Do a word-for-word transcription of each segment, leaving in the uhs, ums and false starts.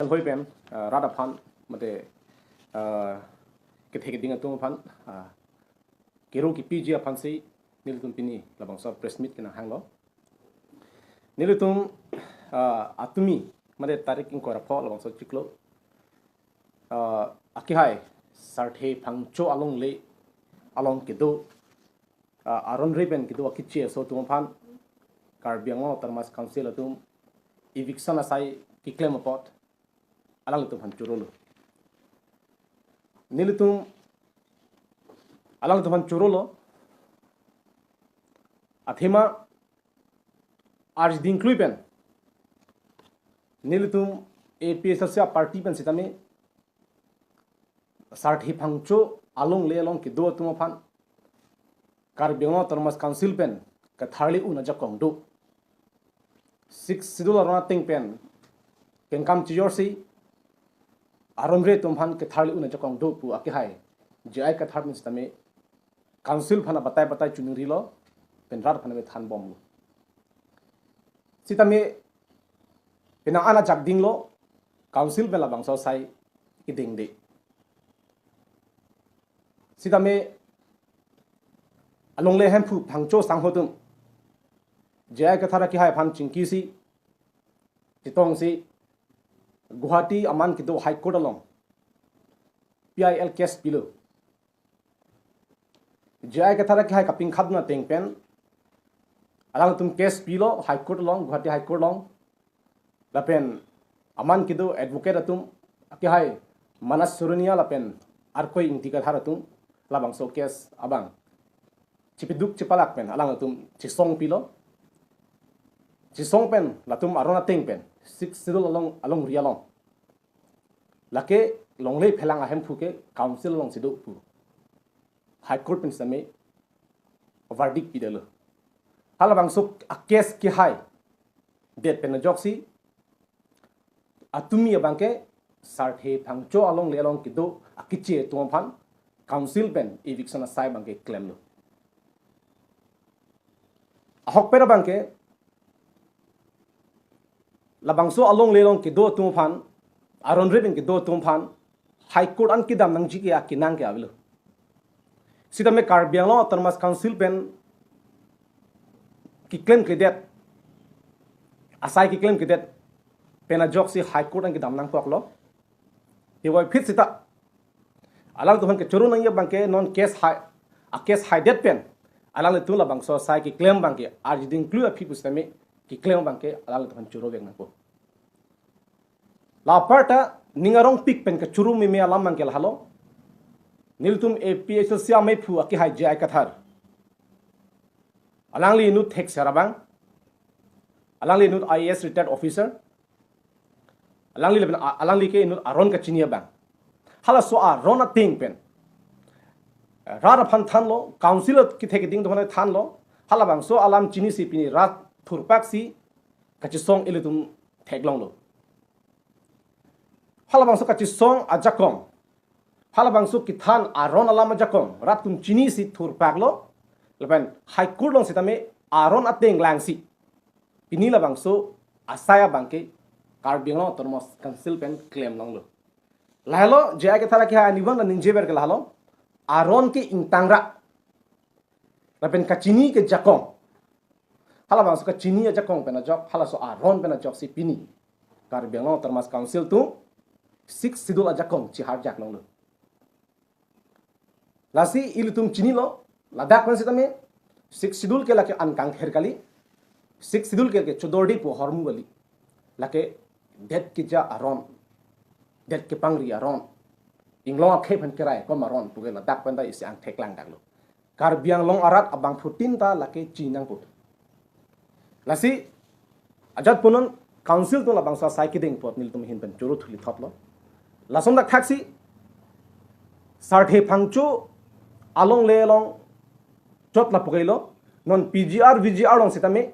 Hoi pen, ah, rat aphan, mate, ah, kethe keding atum aphan, ah, kero kepiji aphansi nelitum pini labangso press meet kenanghanglo. Nelitum, ah, atumi, mate tarik ingkoi ra pho labangso chiklo, ah, akihai Sarthe Phangcho alongle along kedo, ah, aron re pen kedo akeche aso atum aphan Karbi Anglong Autonomous Council atum eviction asai keklem apot alanglitum aphan chorolo. Nelitum alanglitum aphan chorolo. Athema arjiding klui pen nelitum A P H L C a-party pen sitame Sarthe Phangcho alongle along kedo atum aphan Karbi Anglong Autonomous Council pen katharli un ajakong do. Sixth Schedule aron ateng pen kengkam chijorsi aron re atum aphan katharli un ajakong do pu akihai J I Kathar pen sitame Council aphan abatai batai choningrilo, pen rat aphan methanbomlo. Sitame penang an ajak dinglo, Council pen labangso asai kedengde. Sitame alongle hemphu Phangcho sangho atum J I Kathar akihai aphan chingkisi, chetongsi, Guwahati aman kedo High Court along P I L case pilo. J I Kathar akihai kapingkhat dun ateng pen alangtum case pilo High Court along, Guwahati High Court along. Lapen aman kedo advocate atum akihai Manas Soronia lapen Arkoi Ingti Kathar atum labangso case abang chipiduk chipalak pen alangtum chisong pilo. Chisong pen latum aron ateng pen Sixth Schedule along, alongri along, lake longle phelang ahemphu ke Council alongsi do pu High Court pen sitame verdict pidetlo. Halabangso a-case kehaidet pen ajoksi atumi abangke Sarthe Phangcho alongle along kedo akeche atum aphan Council pen eviction asai abangke klemlo. Ahokpet abangke labangso alongle along kedo atum aphan, aron re pen kedo atum aphan High Court an kedam nangji ke akenang ke avelo. Sitame Karbi Anglong Autonomous Council pen keklemkledet, asai keklemkledet pen ajoksi High Court an kedam nangkoklo. Tevoiphit sita alangtum aphan kechoro nangji abangke non case hai, a-case haidet pen alanglitum labangso asai keklem abangke arjiding klui aphi pusitame keklem abangke alanglitum aphan chorovek nangpo. La aparta ning arongpik pen kechoro meme alam abangke lahelo. Nelitum A P H L C ameiphu akihai J I Kathar, alangli inut thek serabang, alangli inut I A S retired officer, alangli lapen a-, alangli ke inut aron kachini abang. Halaso aron ateng pen rat aphan thanlo, Council kethe keding atum aphan thanlo. Halabangso alam chinisi pini rat thurpaksi kachisong ilitum theklonglo. Halabangso kachisong ajakong, halabangso kethan aron alam ajakong rat atum chinisi thurpaklo. Lapen High Court along sitame aron ateng langsi pini labangso asai abangke Karbi Anglong Autonomous Council pen klemlonglo. Lahelo J I Kathar akihai anibang ningjever ke lahelo, aron ke ingtangra lapen kachini ke jakong. Halabangso kachini ajakong pen ajok, halaso aron pen ajoksi pini Karbi Anglong Autonomous Council atum Sixth Schedule ajakong chiharjaklonglo. Lasi ilitum chinilo, ladak pen sitame Sixth Schedule ke lake an kangther kali, Sixth Schedule ke, ke chodordi pu ahormu kali. Lake det keja aron, det kepangri aron, inglong akhei aphan keraikom aron puke ladak pen ta isi angthek langdaklo. Karbi Anglong arat abangphutin ta lake chinangpo. Lasi ajat punon Council atum labangso asai kedeng apot nelitum ahin pen choro thuli thoplo. Lason dak thaksi Sarthe Phangcho alongle along chot lapu kailo, non P G R V G R along sitame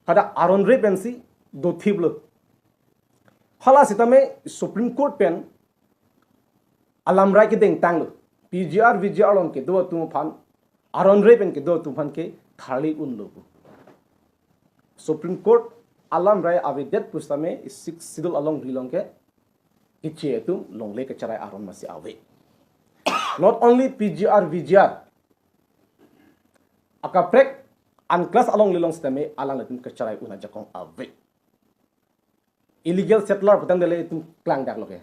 kada aron re pensi dothiplo. Hala sitame Supreme Court pen alamrai kedengtanglo, P G R V G R along kedo atum aphan, aron re pen kedo atum aphan ke tharli unlo pu. Supreme Court alamrai avedet pusitame Sixth Schedule alongri along ke keche atum longle kacherai aron masi ave. Not only P G R, V G R, akaprek unclass alongle along sitame alanglitum kacherai un ajakong ave. Illegal settler putangdele itum klangdaklo ke.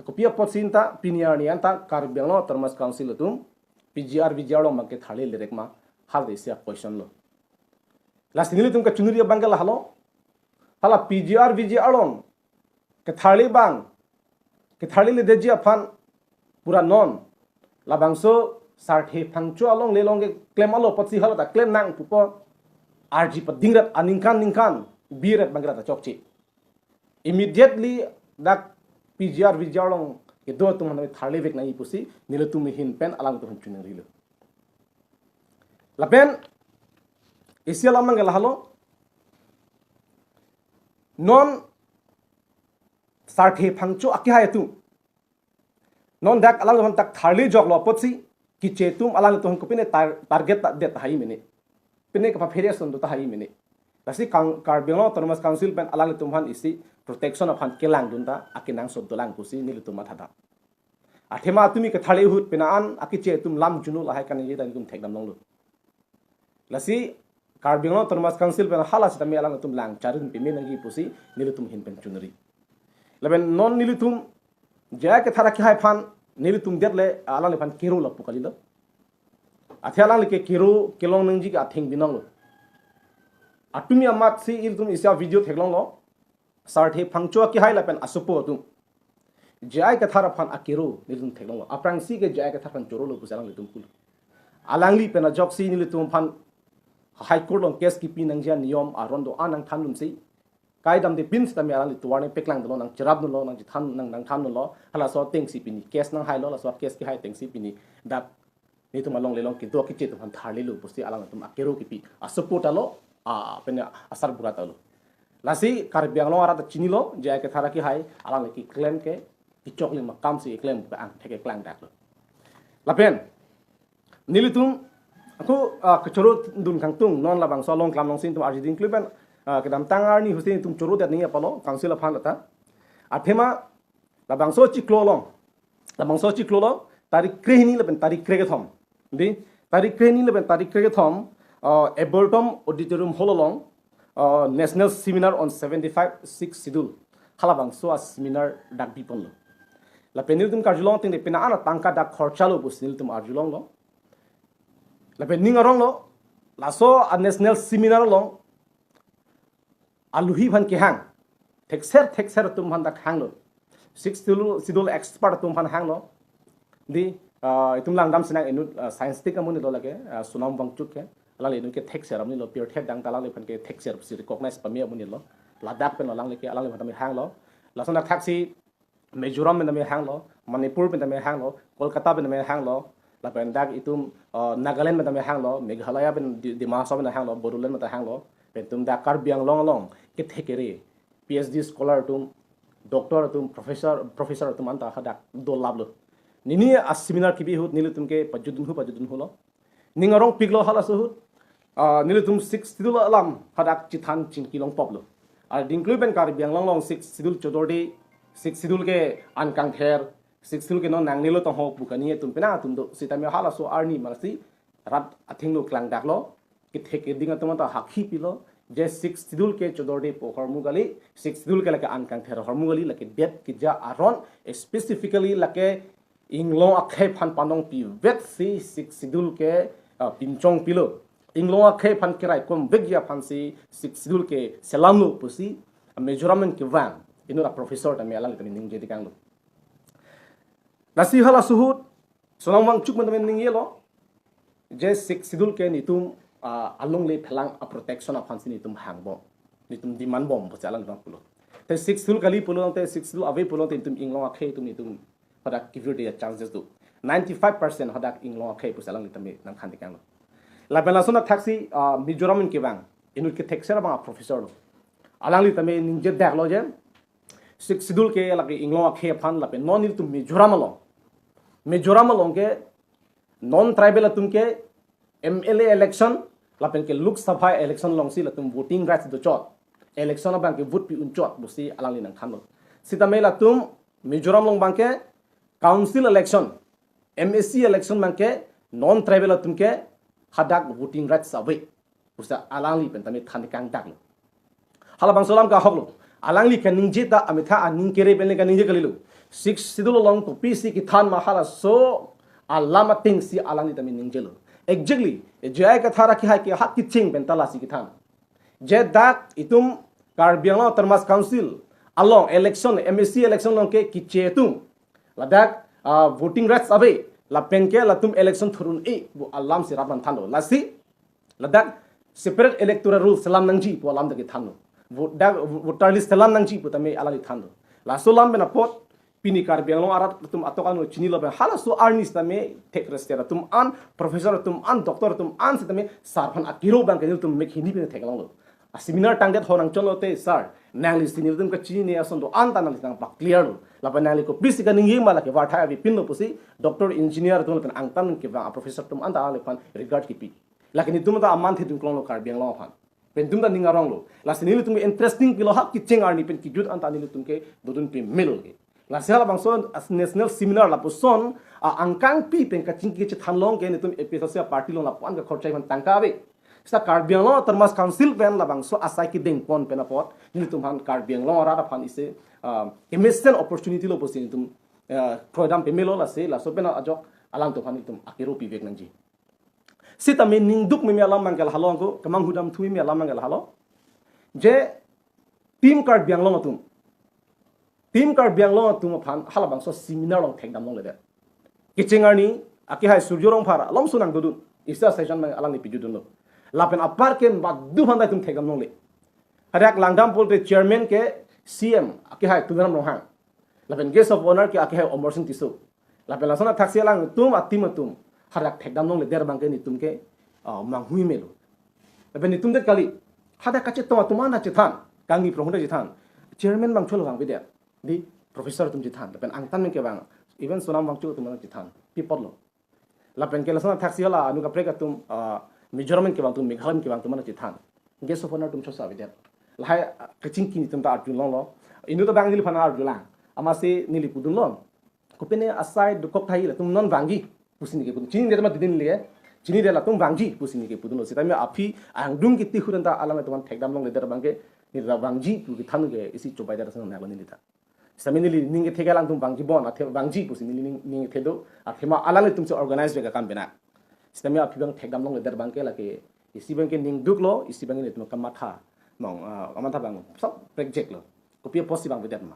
Kopi apotsi anta pini arni anta Karbi Anglong Autonomous Council atum P G R V G R along abang ketharli lerek ma, hal de isi a-question lo. Lasi nelitum kachiningri abang ke lahelo. Hala P G R V G R along ketharli abang, ketharli ledetji aphan pura non labangso Sarthe Phangcho alongle along keklem alo apotsi hala ta klem nang pupo, arji padingrat aningkan ningkan biret abang rat ta chokche. Immediately dak P G R V G R along kedo atum aphan tharli vek nangji pusi nelitum ahin pen alangtum aphan chiningrilo. Lapen isi alam abang ke lahelo. Non Sarthe Phangcho akehai atum, non dak alangtum aphan dak tharli joklo apotsi keche atum alangtum aphan kopine tar-, target ta det tahai mene. Pine kapaphere ason do tahai mene. Lasi Kang-, Karbi Anglong Autonomous Council pen alangtum aphan isi protection aphan kelangdun ta akenangsot dolang pusi nelitum mathadam. Athema atumi ketharli ahut pina an akeche atum lam juno lahai kaningje ta nelitum thekdam longlo. Lasi Karbi Anglong Autonomous Council pen hala sitame alangtum lang charin pime nangji pusi nelitum ahin pen chiningrilo. Lapen non nelitum J I Kathar akehai aphan nelitum detle alangliphan kero lapu kalilo. Athe alangli ke kero kelong nangji ke atheng binong lo. Atumi amatsi ilitum isi a-video theklonglo. Sarthe Phangcho akehai lapen asopo atum J I Kathar aphan akero nelitum theklonglo. Aphrangsi ke J I Kathar aphan chorolo pusi alanglitum pulo. Alangli pen ajoksi nelitum aphan High Court along case kipi nangji aniyom aron do-an nangthandunsi, kaidamde pin sitame alangli tovar nangpeklang dunlo, nangcherap dunlo, nangchethan, nang, nangthan dunlo. Halaso atengsi pini case nanghailo, laso case kehai atengsi pini dak nelitum alongle along kedo keche atum aphan tharlilo pusi alangtum akero kipi asopo ta lo, a, pen asarbura ta lo. Lasi Karbi Anglong arat ta chinilo, J I Kathar akehai alangli keklem ke kechoklim akamsi keklem ke angthek keklangdaklo. Lapen nelitum ako, a, kechoro dun kangtung non labangso along klam alongsi nelitum arjudun klem pen, a, kedamtang arni husi nelitum choro det nangji apotlo council aphan lata. Athema labangso chiklo along, labangso chiklo along tarik krehini lapen tarik krekethom. Di, tarik krehini lapen tarik krekethom, uh, Arboretum Auditorium Hall along, uh, National Seminar on seventy-five Sixth Schedule halabangso a-seminar dak biponlo. Lapen nelitum karjulong ateng de pina an atangka dak khorchalo pusi nelitum arjulonglo. Lapen ning aronglo, laso a-national seminar along aluhi aphan kehang, thekser thekser atum aphan dak hanglo. Sixth Schedule, Schedule expert atum aphan hanglo. Di, ah, itum langdam sinang inut, ah, scientist amonit lo lake, ah, Sonam Wangchuk ke. Alangli inut ke thekser amonit lo, pirthe adang ta alangliphan ke thekser pusi recognize pame amonit lo. Ladak pen alangli ke, alangliphan tame hanglo. Lason dak thaksi Mizoram pen tame hanglo, Manipur pen tame hanglo, Kolkata pen tame hanglo, lapen dak itum, uh, Nagaland pen tame hanglo, Meghalaya pen Di-, Dima Hasao pen hanglo, Bodoland pen hanglo, pen itum dak Karbi Anglong along kethe kere, P H D scholar atum, doctor atum, professor, professor atum anta hadak dolaplo. Nini a-seminar kibi ahut nelitum ke pajudunhu, pajudunhulo. Ning arongpiklo halaso ahut, ah, nelitum Sixth Schedule alam hadak chethan chingki longpoplo. Ar dingklui pen Karbi Anglong along Sixth Schedule chodorde, Sixth Schedule ke an kangther, Sixth Schedule ke non nangnelo tong ho pu kani atum pina atum do, sitame halaso arni marsi rat athengno klangdaklo, kethe keding atum anta hakhi pilo, je Sixth Schedule ke chodorde pu ahormu kali, Sixth Schedule ke lake an kangther ahormu kali, lake det keja aron, specifically lake inglong akhei aphan panong pivetsi Sixth Schedule ke, ah, pinchong pilo. Inglong akhei aphan keraikom vekji aphansi Sixth Schedule ke selamlo pusi, ah, Mizoram pen kevang inut a-professor tame alang tame ningje tekanglo. Lasi halaso ahut Sonam Wangchuk pen tame ningjelo, je Sixth Schedule ke nelitum, ah, alongle phelang a-protection aphansi nelitum hangbom, nelitum demand bom pusi alang tame pulo. Te Sixth Schedule kali pulo, te Sixth Schedule ave pulo, te nelitum inglong akhei atum nelitum hadak kevirde a-chances do. Ninety-five percent hadak inglong akhei pusi alangli tame nangthan tekanglo. Lapen lason dak thaksi, ah, Mizoram pen kevang inut kethekser abang a-professor lo. Alangli tame ningjedaklo je Sixth Schedule ke lake inglong akhei aphan lapen non nelitum Mizoram along, Mizoram along ke non-tribal atum ke M L A election lapen ke Lok Sabha election alongsi latum voting rights dochot, election abang ke vote pi unchot pusi alangli nangthanlo. Sitame latum Mizoram along abangke council election, M A C election abangke non-tribal atum ke hadak voting rights ave pusi alangli pen tame than kangdaklo. Halabangso alam ke ahoklo. Alangli kaningje ta ametha aning kere pen le kaningje kalilo. Sixth Schedule along kopisi kethan ma halaso alam atengsi alangli tame ningjelo. Exactly, J I Kathar akehai ke hak kecheng pen ta lasi kethan. Je dak itum Karbi Anglong Autonomous Council along election, M A C election along ke keche atum ladak, ah, voting rights ave, lapen ke latum election thurun-e pu alam si rat aphan thanlo. Lasi ladak separate electoral rules selam nangji pu alam dak kethanlo. Vote dak, voter list selam nangji pu tame alangli thanlo. Laso alam pen apot pini Karbi Anglong arat atum atok ano chinilo pen halaso arni sitame thek rester atum an, professor atum an, doctor atum an sitame sar aphan akiro abangke nelitum mek hini pen theklonglo. A seminar tangdet ho nangchonlo te, sir, nanglisi nelitum kachinine ason do-an ta nangli nangpaclear lo. Lapen nangli kopisi kaningje ma lake varthai avepinlo pusi doctor, engineer atum lapen angtan kevang a professor atum an ta alangli aphan regard kipi. Lake netum ta aman thedun klonglo Karbi Anglong aphan. Pen netum ta ning aronglo. Lasi nelitum ke interesting pilo, hak kecheng arni pen kejut an ta nelitum ke dodun pamelo ke. Lasi halabangso as national seminar lapuson a angkangpi pen kachingki kachethanlong ke netum A P H L C a party along lapu-an ke khorchai aphan tangka ave. Seta Karbi Anglong Autonomous Council pen labangso asai kedengpon pen apot nelitum aphan Karbi Anglong arat aphan isi, ah, kemesen opportunity lo pusi netum, ah, kroidam pamelo. Lasi laso pen ajok alangtum aphan netum akiro pivek nangji. Sitame ningduk meme alam abangke lahelo angko, kemanghu damthu meme alam abangke lahelo. Je Team Karbi Anglong atum, Team Karbi Anglong atum aphan halabangso seminar along thekdam longledet. Kecheng arni akehai Surjya Rongphar alomso nangdodun, isi a session abang alangli pejutdunlo. Lapen apar ke badu aphan ta itum thekdam longle. Hadak langdam pulote chairman ke C M akehai Tuliram Ronghang. Lapen guest of honor ke akehai Amarsing Tisso. Lapen lason athaksi alangtum a team atum hadak thekdam longledet abangke netum ke, ah, manghu melo. Lapen netum det kali, hadak kachetong atum an ta chethan, kangni prong ta chethan. Chairman abang cholo vangvedet, di professor atum chethan, lapen angtan pen kevang, even Sonam Wangchuk atum an chethan, pi apotlo. Lapen ke lason athaksi hala anu kaprek atum, ah, Mizoram pen kevang atum, Meghalaya pen kevang atum an ta chethan. Guest of honor atum chosa avedet. Lahai, ah, kachingki netum ta arjulonglo. Inut abang neliphan arjulang. Amatsi neli pudunlo. Kopine asai dokok thai latum non vangji pusi neke pudun. Chinidet ma didin le. Chinidet latum vangji pusi neke pudunlo. Sitame aphi angdung kiti hudan ta alangtum aphan thekdam longledet abangke neli ta vangji pu kethan ke isi chobaidet ason nanglo neli ta. Sitame neli ning kethe ke alangtum vangji bon, athe vangji pusi neli ning, ning kethe do, athema alanglitum si organize vek akam pen. Sitame aphi abang thekdam longledet abangke lake isi abangke ningduklo, isi abangke netum kamatha. Mong, ah, kamatha abang sop prekjeklo. Kopi apotsi vangvedet ma.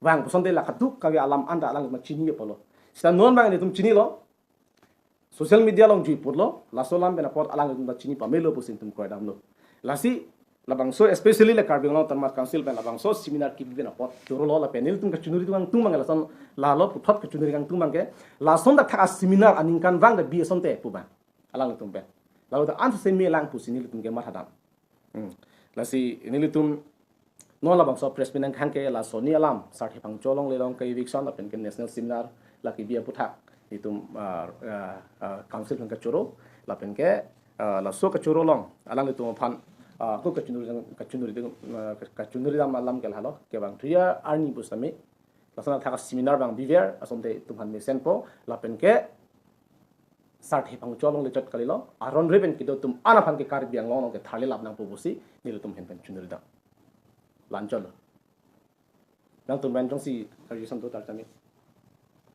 Vang pusonte la kaduk kave alam an ta alanglitum chini apotlo. Sita non abang netum chinilo. Social media along jui putlo, laso alam pen apot alanglitum ta chini pamelo pusi netum kroidamlo. Lasi labangso especially la Karbi Anglong Autonomous Council pen labangso seminar kebi pen apot chorolo lapen nelitum kachonori kangtung abang lason, lalo puthot kachonori kangtung abangke, lason dak thak a seminar aningkanvang ta bi asonte pu abang alanglitum pen. Lalo ta an semi lang pusi nelitum ke mathadam. Hmm. Lasi nelitum non labangso press meet nangkhang ke laso arni alam, Sarthe Phangcho alongle along ke eviction lapen ke national seminar la kebi aputhak netum, ah, ah, ah, council aphan kachoro lapen ke, ah, laso kachoro along alanglitum aphan, ah, ko kachonori, kachonori, ah, kachonoridam alam ke lahelo, kevang thuya arni pusitame lason athak a seminar abang biver asonte netum aphan mesenpo lapen ke Sarthe Phangcho alongle chot kalilo, aron re pen kedo atum an aphan ke Karbi Anglong along ke tharle lap nangpo pusi nelitum ahin pen chonoridam. La-anchotlo. Nangtum pen jongsi graduation do tar tame.